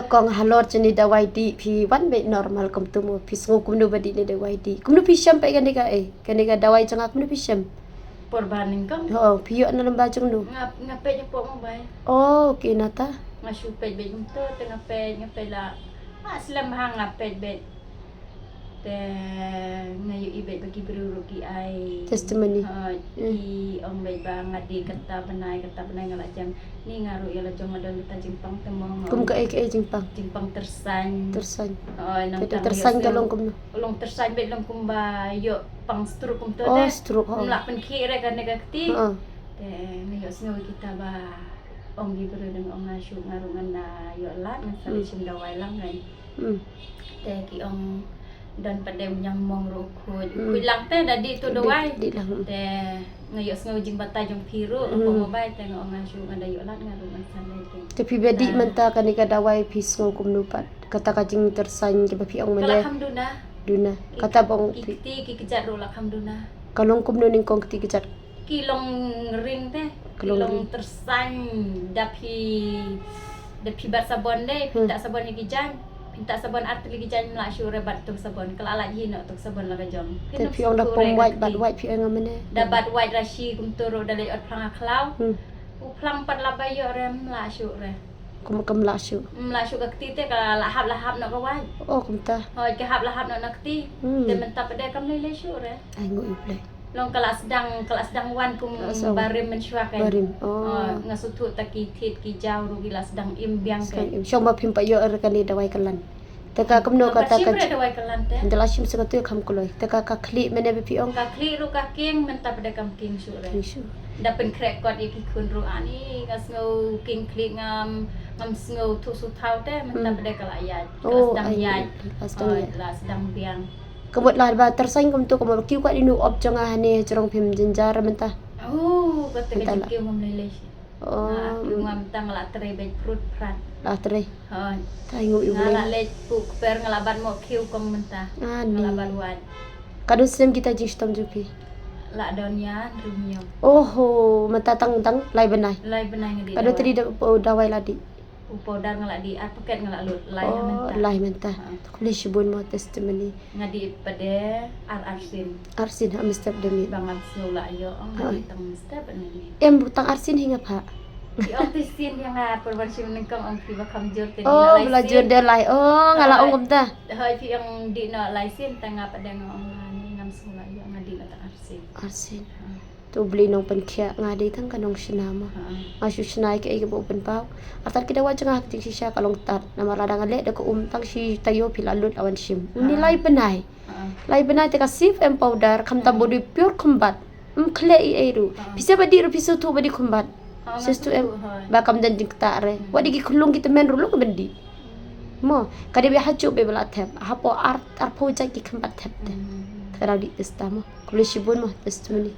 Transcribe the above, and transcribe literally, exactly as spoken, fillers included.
Kong, halor jong ne dawai dih phi wan beit normal kumtu mo, phi sngew kumno ba dih ne dawai dih? Kumno phi shem peit kane ka, eh, kane ka dawai jong nga, kumno phi shem? Por ba nyngkong. Ho, phi ïoh na lem ba jong no? Nga, nga peit hapoh mobile. Oh, okay, nata. Nga shu peit beit kumtu, te nga peit, nga peit la. Nga slem ha nga peit beit. Te nga ïohi beit ba ki briew ruh ki ai testimony. Ha, ki ong beit ba nga dih kata bnai, kata bnai nga la jam. Ni nga ruh ïa la jong nga don kata jingpang te mo nga. Kum kaei kaei jingpang? Jingpang tyrsañ. Tyrsañ. Oh, nang tang tyrsañ ka long kumno? Long tyrsañ beit long kumba ïoh pang stroke kumto. Oh, stroke, ha. Ym lah pynkhih re kane ka kti. Ha. Te nga ïohsngew kita ba ong ki briew dang ong nga shu, nga ruh ngan da ïoh lad, ngan sa leit shim dawai lang kan. Hmm. Te ki ong don pat de u ñiang mong ruh u khuid. U khuid lang te da dih tu dawai. Dih lang. Te nga ïohsngew jingbatai jong phi ruh, hapoh mobile te nga ong nga shu, nga da ïoh lad nga ruh ngan sa leit kan. Te phi ba dih mynta kane ka dawai phi sngew kumno pat? Kata ka jingtyrsañ kaba phi ong mynne. Ka la kham duna. Duna. Kata ba ong ki kti ki kjat ruh la kham duna. Ka long kumno nyngkong kti kjat? Ki long ring te. Ki long tyrsañ da phi, da phi bat sabon de, phi tah sabon ïa ki jaiñ. Phi tah sabon ar tylli ki jaiñ ym lah shuh re bat tu sabon. Ka la lait hi noh tu sabon la ka jong. Te phi ong da pom wait bat wait phi ong mynne. Da bat wait ra shi kumtu ruh da leit ot phlang ha khlaw. Hmm. U phlang pat la ba ïoh re ym lah shuh re. Kum kam lah shuh. Ym lah shuh ka kti te ka la hap la hap noh ka wait. Oh, kumta. Hooid ka hap la hap noh na kti. Hmm. Te mynta pat de kam lei lei shuh re. Ai nguh ïa u Blei. Long ka la sdang, ka la sdang wan kum barim mynshuwa kan. Barim. Oh. Oh, nga sngewthuh ta ki thied ki jaw ruh ki la sdang im biang kan. Sdang im. Shong ba phim pat ïoh re kane dawai kyllon. Te ka kumno kata ka. Ynda la shim sa katu kham kloi. Te ka, ka khlieh mynne ba phi ong. Ka khlieh ruh ka king, mynta pat de kam king shuh re. King shuh. Da pynkhreh kot ïa ki khun ruh ani, nga sngew king khlieh ngam, ngam sngew thuh suthaw te, mynta pat de ka la ïaid. Ka la sdang ïaid. Ka la sdang ïaid. La sdang biang. Ka mut la ba tyrsañ kumtu, ka mut ki kwah ïa u op jong nga hane jrong phim jynjar mynta. Oh, kata ka jingkiew ngam lei lei. Oh. Nga kiew ngam tang la trei beit prut prat. La trei. Hooid. Thank you. Nga la leit pu kper nga la bat mo kiew kong mynta. Nga la bat wait. Ka don snem kita jingshitom jong phi? La don ïa hynriew hynñiew. Oho, mynta tang tang lai bnai. Lai bnai nga dih. Ka don tang da, oh, dawai la dih. U powder nga la dih, ar paket nga la lut, lai mynta. Lai mynta. Khublei shibun mo testimony. Nga dih pat de ar arsien. Arsien ha mynstep de miet. Ba ngam sngew la ïoh, nga dih tang mynstep ne miet. Em, tang arsien hi nga pha. Phi ong te sien ïa nga, por ban shim nyngkong ong phi ba kham jur te. Oh, ba la jur de lai. Oh, nga la ong kumta. Hooid phi ong dih noh lai sien, tang nga pat de nga ong nga ni ngam sngew la ïoh, nga dih noh tang arsien. Arsien. To U Blei nongpynkhiah, nga dei tang ka nongshna mo. Nga shu shna ïa kaei kaba u pynpaw. Artat ki dawai jong nga ha ka jingshisha ka long tad. Namar lada nga leh da ka um tang shi taïew phi la lut la wan shim. Une lai bnai. Lai bnai te ka Sif M powder, khamtam ba u dei pure khumbat. Ym khleh ei ei ruh. Phi sngewbha dih ruh phi sngewthuh ba dei khumbat. Sngewthuh em. Ba kam don jingktah re. Wat dei ki khyllung ki tymmen ruh long ban dih. Mo, ka dei ba ha juh ba la thep. Hapoh ar, arphew jait ki khumbat thep te. Te ka dei dih testa mo. Khublei shibun mo testimony.